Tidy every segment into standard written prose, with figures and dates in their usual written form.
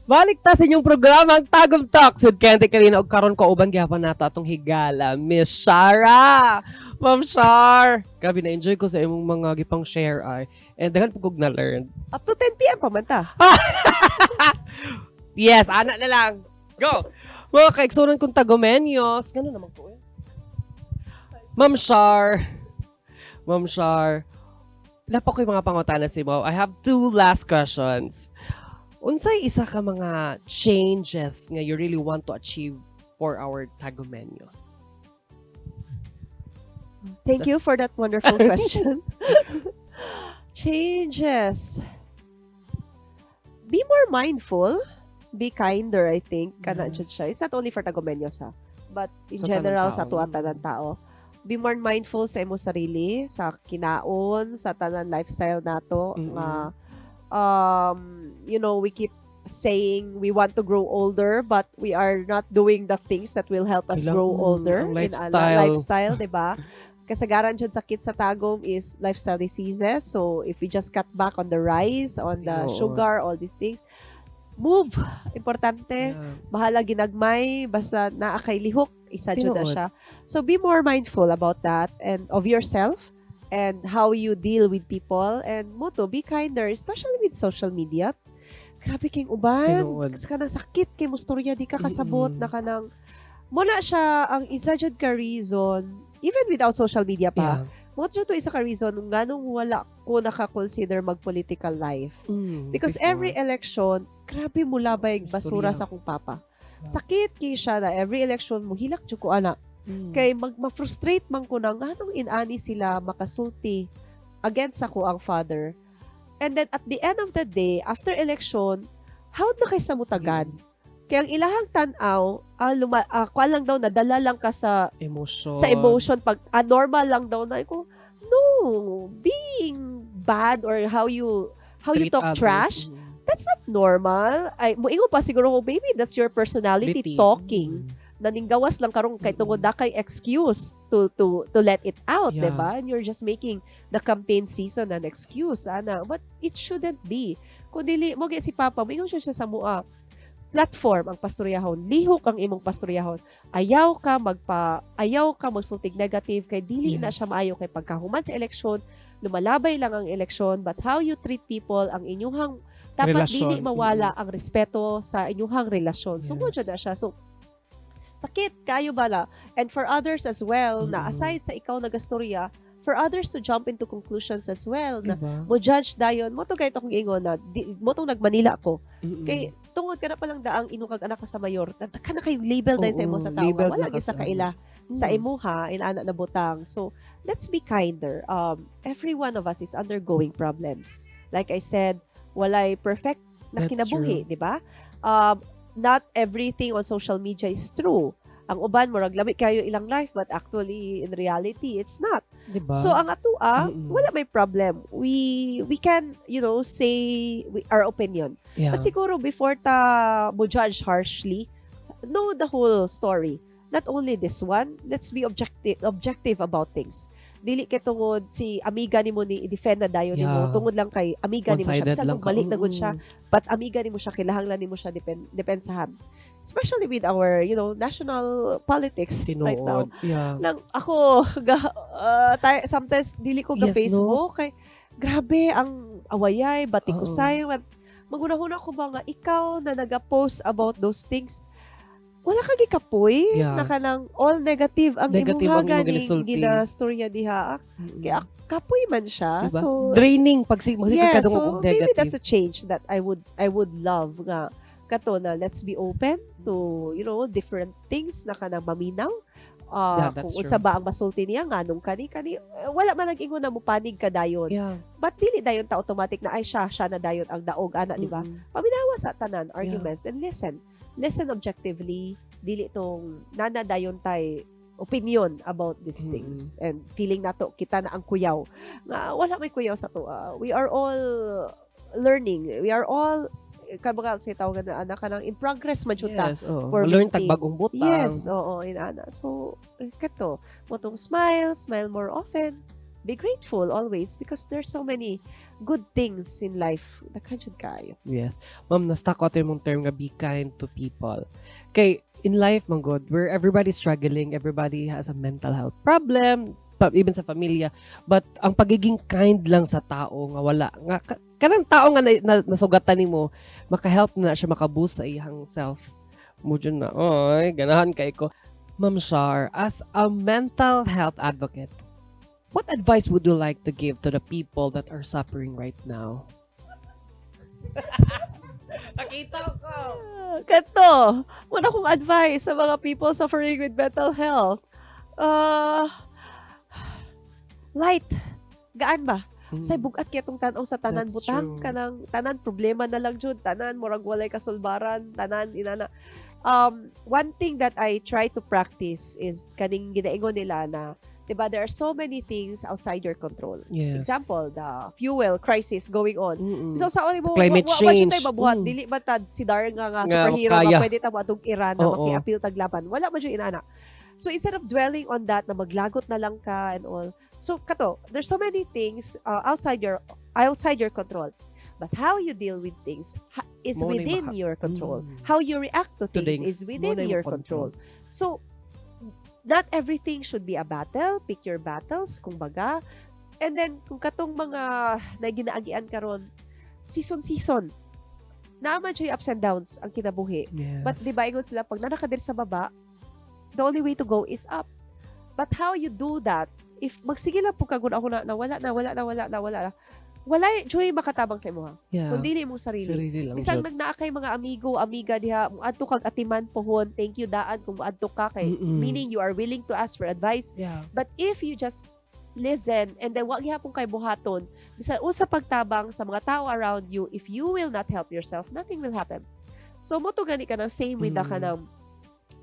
Balik ta sa inyong programa, ang Tagum Talks with Candy Kalina, ug karon kauban gyapon nato atong higala, Miss Shara. Ma'am Shar, grabe, na enjoy ko sa imong mga gipang share ay. And daghan pud kog na learn. Up to 10 p.m. pa man ta. Yes, ana na lang. Go. Mga kaigsuonan kong Tagumenyos, ganun naman ko eh. Ma'am Shar, Ma'am Shar, naa pa ko'y mga pangutana sa imo. I have two last questions. Unsay isa ka mga changes nga you really want to achieve for our Tagumenyos? Thank you for that wonderful question. Changes. Be more mindful. Be kinder, I think. Kana jud siya. It's not only for Tagumenyos ha. But in Sa tanang general, sa tao. Tuwa tanan tao. Be more mindful sa imong sarili, sa kinaon, sa tanan lifestyle nato. Nga, we keep saying we want to grow older, but we are not doing the things that will help us grow older. Ang In ana, lifestyle. Lifestyle, di ba? Kasagaran dyan sakit sa Tagum is lifestyle diseases. So, if we just cut back on the rice, on the sugar, all these things, move. Importante. Bahala ginagmay, basta naa kay lihok, isa jud na siya. So, be more mindful about that and of yourself and how you deal with people and mao to, be kinder, especially with social media. Grabe kay uban. Kasi kanang sakit kay mustorya, di ka kasabot na kanang mao na siya ang isa jud ka reason even without social media pa. Mao jud to isa ka reason nganong wala ko naka-consider mag-political life. Because Before. Every election, grabe mulabay basura Istorya. Sa akong papa. Sakit kay siya na every election mo hilak jud ko ana. Kay mag ma-frustrate man ko na nganong inani sila makasulti against akoang father. And then at the end of the day, after election, how na kay sa mutagad? Kaya ang ilahang tan-aw, kuan lang daw, nadala lang ka sa Emotion. Sa emotion pag normal lang daw na ko, no, being bad or how you Treat talk others. Trash, that's not normal. Ay, moingon pa siguro ko, maybe that's your personality Liti. Talking. Naninggawas lang karon kay tungod na kay excuse to let it out, 'di ba? And you're just making the campaign season an excuse, ana. But it shouldn't be. Kung dili mo si Papa, moingon siya sa mua, platform ang pastoryahon, lihok ang imong pastoryahon. Ayaw ka magsultig negative kay dili na siya maayo kay pagkahuman sa eleksyon, lumalabay lang ang eleksyon, but how you treat people ang inyuhang dapat Relasyon. Dili mawala ang respeto sa inyuhang relasyon. So mo jud na siya. So sakit kayo ba na? And for others as well na aside sa ikaw nagastorya, for others to jump into conclusions as well na Diba? Mo judge dayon mao to kay akong giingon na di, mao tong nagmanila ko kay tungod ka na palang daang inukag anak ka sa mayor ka na kay label dayon sa imo Oo, sa tao labeled wala na ka gyud sa kaila sa imuha inana na butang. So let's be kinder. Every one of us is undergoing problems. Like I said, walay perfect na That's kinabuhi, di ba? Not everything on social media is true. Ang uban murag lami kayo ilang life, but actually in reality it's not. Diba? So ang atua, wala may problem. We can, say our opinion. But siguro before ta mo judge harshly, know the whole story. Not only this one, let's be objective about things. Dili kay tungod si amiga nimo ni i-defend na dayon nimo tungod lang kay amiga nimo siya. One-sided Bisan lang kung balik na gud siya, but amiga nimo siya, kinahanglan nimo siya depensahan. Especially with our, national politics right now. Tinuod. Nang ako ga, sometimes dili ko ga Yes, no? Facebook kay grabe ang awayay, batikusay, maghuna-huna ko ba nga ikaw na naga-post about those things, wala ka gikapoy na kanang all negative ang Negative imuha ang imong ganing ginisulti. ginastorya diha. Kaya kapoy man siya. Diba? So Draining pag si yeah, kadungog so og maybe negative. that's a change that I would love nga kato na let's be open to different things na kanang maminaw. Yeah, that's kung unsa true. ba ang masulti niya nganong kani kani eh, wala man nag-ingon na mupanig ka dayon. But dili dayon ta automatic na ay siya siya na dayon ang daog ana, di ba? Paminawa sa tanan arguments and listen. Listen objectively, dili tong nana dayon tay opinion about these things and feeling nato kita na ang kuyaw nga wala may kuyaw sa to. We are all learning, we are all kabaga sa tawag na anak kanang in progress man jud ta Yes, oo. for Learn meeting. tag bagong butang. Yes, oo, inana. So eh, kato mao tong smile, smile more often. Be grateful always because there's so many good things in life. Daghan jud kaayo. Yes. Ma'am, na-stuck ko ato yung term nga "be kind to people." Kay in life, man gud, where everybody's struggling, everybody has a mental health problem, pa, even sa pamilya. But ang pagiging kind lang sa tao nga wala, nga kanang tao nga nasugatan nimo, maka-help na siya makaboost sa iyang self. Mao jud na, oy, ganahan kay ko. Ma'am Shar, as a mental health advocate, what advice would you like to give to the people that are suffering right now? Nakita ko. Kato, wala akong advice sa mga people suffering with mental health. Light. Gaan ba? Say bugat kay itong tan-aw sa tanan That's butang true. Kanang tanan problema na lang jud, tanan murag walay kasulbaran, tanan inana. One thing that I try to practice is kaning ginaingon nila na, 'di ba, there are so many things outside your control. Example, the fuel crisis going on. So sa mo Climate wa change. Wa mabuhat, dili ba ta si Dar nga Nga superhero kaya. Nga pwede ta moadtong Iran na maki-apil tag laban? Wala man jud inana. So instead of dwelling on that na maglagot na lang ka and all. So kato, there's so many things outside your control. But how you deal with things is Mao na yung within your control. How you react to To things things, is within mao na yung your control. So not everything should be a battle. Pick your battles, kumbaga. And then, kung katong mga na ginaagian karon, season-season. Naa man siya ups and downs ang kinabuhi. But di ba ingon sila, pag naa ka diri sa baba, the only way to go is up. But how you do that, if magsige lang pud kag ako na wala na, wala na, wala na, wala na, wala juy makatabang sa imuha. Kung dili imong sarili. Sarili lang Bisan jud. Magnaa kay mga amigo, amiga diha, muadto kag atiman pohon, thank you daan kung muadto ka kay meaning you are willing to ask for advice. But if you just listen and then wa gihapon kay buhaton, bisan unsa pagtabang sa mga tao around you, if you will not help yourself, nothing will happen. So mao to gani kanang same with the kanang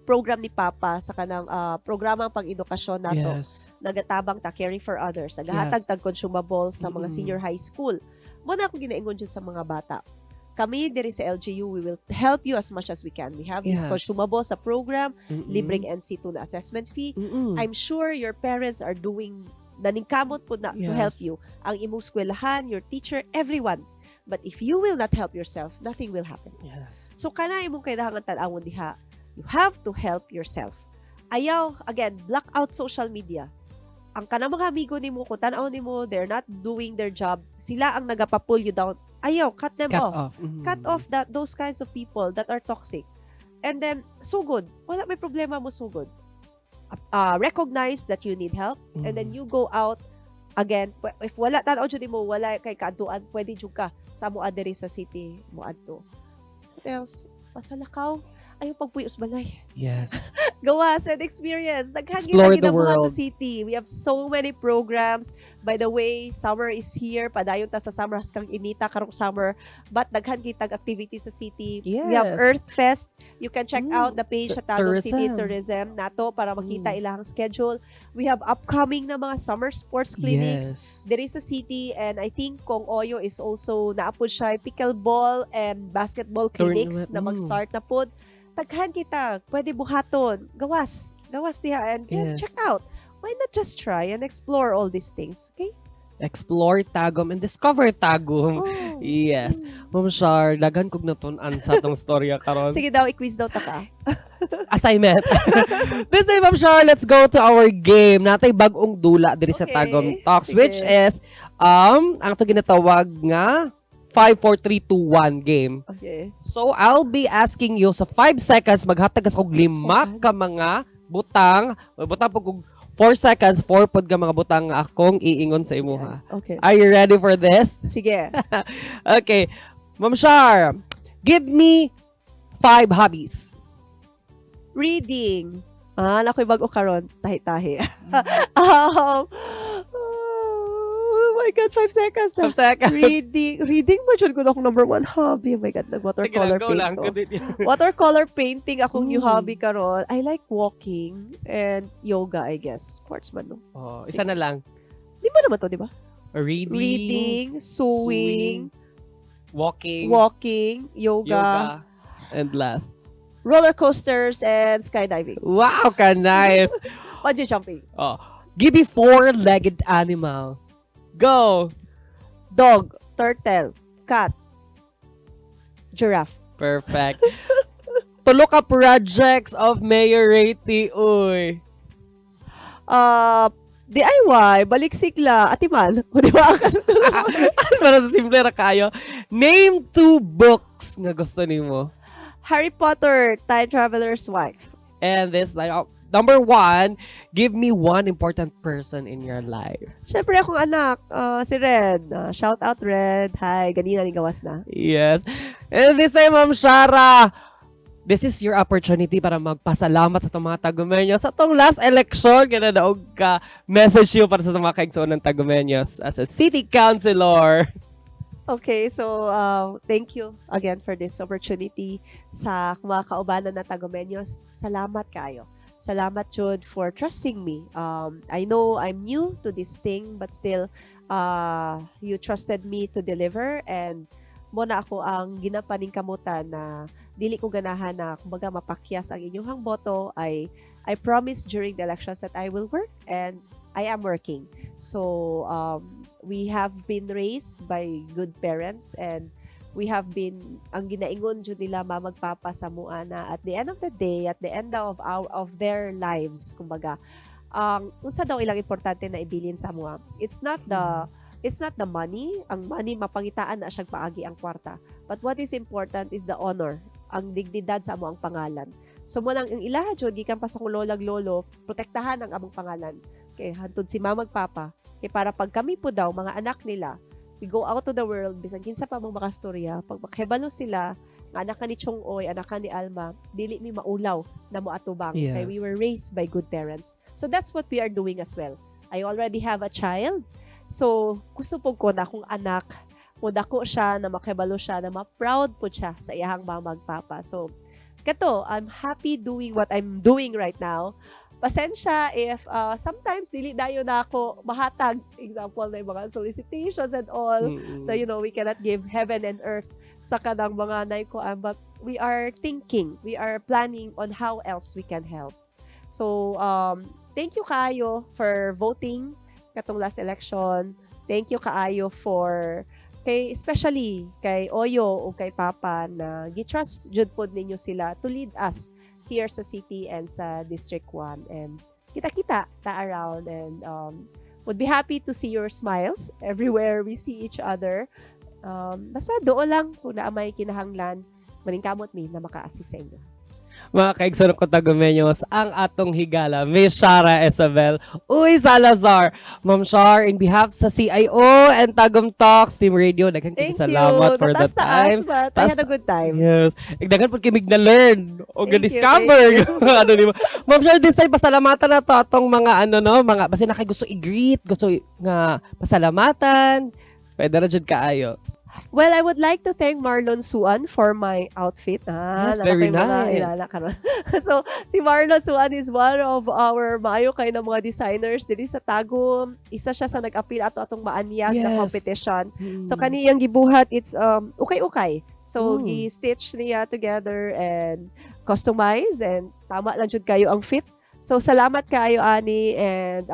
program ni Papa sa kanang programang pang-edukasyon nato. Nagatabang ta, caring for others, nagahatag tag consumables sa mga senior high school. Mao na ako ginaingon jud sa mga bata. Kami diri sa LGU, we will help you as much as we can. We have this consumables sa program, libreng NC2 na assessment fee. I'm sure your parents are doing naningkamot pud na to help you. Ang imong eskwelahan, your teacher, everyone. But if you will not help yourself, nothing will happen. So kana imong kailangan tan-awon diha. You have to help yourself. Ayaw, again, block out social media. Ang kanang mga amigo nimo, kung tan-aw nimo, they're not doing their job. Sila ang nagapa-pull you down. Ayaw, cut them Cut off. Off. Cut off that those kinds of people that are toxic. And then, sugod. Wala may problema mo sugod. Recognize that you need help and then you go out again. If wala tan-aw jud nimo, wala kay kaadtuan, pwede jud ka sa mo diri sa city mo adto. What else? Pasalakaw. Ayaw pagpuyo sa balay. Gawas and experience. Daghan Explore gyud the ginabuhat sa world. city. We have so many programs. By the way, summer is here. Padayon ta sa summer kang inita karong summer. But daghan kitag activities sa city. We have Earth Fest. You can check out the page sa Tagum City Tourism. Tourism nato para makita ilang schedule. We have upcoming na mga summer sports clinics diri sa city, and I think Kong Oyo is also naa pud siya pickleball and basketball clinics Tournament, na mag-start na pod. Daghan kita, pwede buhaton. Gawas, gawas diha and yeah, check out. Why not just try and explore all these things, okay? Explore Tagum and discover Tagum. Oh. Yes. Ma'am Shar, daghan kog natun-an sa atong storya karon. Sige daw, i-quiz daw ta ka. Assignment. This time, Ma'am Shar, let's go to our game. Naa tay bag-ong dula diri sa Tagum Talks, sige. Which is ang ato ginatawag nga 5 4 3 2 1 game. Okay. So, I'll be asking you sa 5 seconds, maghatag ka sa kog lima Seconds? Ka mga butang. Butang pud kog 4 seconds, 4 pod ka mga butang nga akong iingon sa imuha. Okay. Are you ready for this? Sige. Okay. Ma'am Shar, give me five hobbies. Reading. Ah, nakoy bago karon. Tahi-tahi. Oh my God, 5 seconds na. 5 seconds. Reading. Reading ba jud ko na akong number one hobby? Oh my God, nag-watercolor paint ko. Watercolor painting akong new hobby karon. I like walking and yoga, I guess. Sports man, no? Oh, isa na lang. Lima naman to, di ba? Reading, Reading, sewing, walking, walking, yoga, yoga, and last. Roller coasters, and skydiving. Wow, ka nice. Bungee jumping. Oh. Give me four-legged animal. Go! Dog, turtle, cat, giraffe. Perfect. Tulo ka projects of Mayor Reyte Uy. DIY, balik sigla, atiman. O, di ba? Para sa simple ra kayo. Name two books nga gusto nimo. Harry Potter, Time Traveler's Wife. And this, like, oh, number one, give me one important person in your life. Siyempre, akong anak, si Red. Shout out, Red. Hi, ganina ni gawas na. Yes. And this time, Ma'am Shara, this is your opportunity para magpasalamat sa itong mga Tagumenyos sa itong last election. Kaya nadaog ka message you para sa itong mga kaigsoon ng Tagumenyos as a city councilor. Okay, so thank you again for this opportunity sa mga kaubanan na Tagumenyos. Salamat kayo. Salamat, jud, for trusting me. I know I'm new to this thing, but still, you trusted me to deliver and mao na ako ang ginapaningkamutan na dili ko ganahan na kumbaga mapakyas ang inyong boto. I promise during the elections that I will work and I am working. So we have been raised by good parents and we have been ang ginaingon jud nila mamag papa sa mua na at the end of the day, at the end of their lives, kumbaga, ang unsa daw ilang importante na ibilin sa mua, it's not the money. Ang money, mapangitaan na siyang paagi ang kwarta, but what is important is the honor, ang dignidad sa amo ang pangalan. So mao lang ang ilaha jud gikan pa sa akong lolag lolo, protektahan ang among pangalan kay hantod si mamag papa, kay para pag kami po daw mga anak nila, we go out to the world, bisan kinsa pa mong makastorya, pag makahibalo sila nga anak ka ni Chong Oy, anak ka ni Alma, dili mi maulaw na moatubang kay we were raised by good parents. So that's what we are doing as well. I already have a child, so gusto po ko na akong anak mo dako siya na makibalo siya na ma-proud po siya sa iyahang mama ug papa. So kato, I'm happy doing what I'm doing right now. Pasensya if sometimes dili dayon na ako mahatag, example na yung mga solicitations and all na we cannot give heaven and earth sa kanang mga naikuan, but we are thinking, we are planning on how else we can help. So thank you kaayo for voting katong last election. Thank you kaayo for kay, especially kay Oyo o kay Papa na gi-trust jud pod ninyo sila to lead us here sa city and sa District 1, and kita-kita ta around and would be happy to see your smiles everywhere we see each other. Basta doon lang kung naa may kinahanglan, maningkamot mi na maka-assist sa inyo. Mga kaigsoon ko Tagumenyos, ang atong higala, Miss Shara Isabel Uy Salazar. Ma'am Shar, in behalf sa CIO and Tagum Talks, Team Radio, daghan Thank kaayo salamat you. for the Nataas-taas, time. but I had a good time. Yes. Daghan pud kimig na learn o Thank you, discover. thank Ano di ba? Ma'am Shar, this time pasalamatan na to atong mga ano no, mga basta na kay gusto i-greet, gusto nga pasalamatan. Pwede ra jud kaayo. Well, I would like to thank Marlon Suan for my outfit. Ah, Yes, very naa ko'y mga nice. inana karon. So, si Marlon Suan is one of our maayo kay na mga designers diri sa Tagum. Isa siya sa nag-appeal ato atong Maanyag na competition. So kaniyang gibuhat, it's ukay-ukay. So gi-stitch niya together and customize and tama lang jud kayo ang fit. So salamat kaayo ani and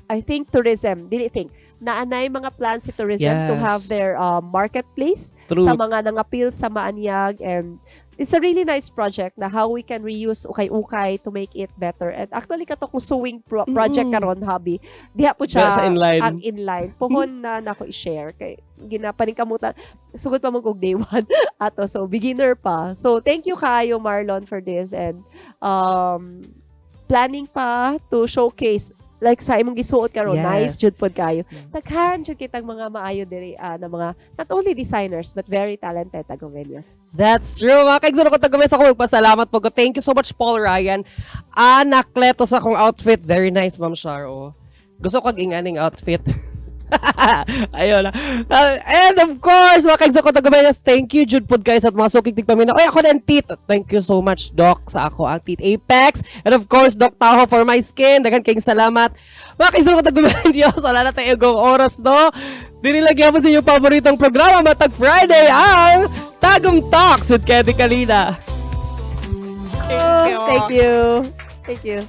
I think tourism, dili think naanay mga plans si tourism to have their marketplace sa mga nangapil sa Maanyag, and it's a really nice project na how we can reuse ukay-ukay to make it better. And actually kato kong sewing project karon, hobby. Diha po Diha siya siya inline. Ang inline. Pohon na nako i-share kay ginapaningkamutan sugod pa man kog day one ato, so beginner pa. So thank you kaayo, Marlon, for this and planning pa to showcase like sa imong gisuot karon, nice jud pod kayo. Daghan jud kitang mga maayo diri na mga not only designers but very talented Tagumenyos. That's true. Mga kaigsoon ko Tagumenyos, ako magpasalamat po ko. Thank you so much, Paul Ryan. Anakleto sa akong outfit. Very nice, Ma'am Shar. Oh. Gusto ko inganing outfit. Ayun na. And of course, mga kaigsoon ko Tagumenyos, thank you, jud pod guys, at mga suking tigpaminaw. Ay, ako na ang teeth. Thank you so much, Doc, sa ako ang Teeth Apex. And of course, Doc Taho for my skin. Daghan kayong salamat. Mga kaigsoon ko Tagumenyos, wala na tayo gong oras, no? Diri lang gyapon sa inyong paboritong programa matag Friday, ang Tagum Talks with Ketty Kalina. Thank you. Thank you. Thank you.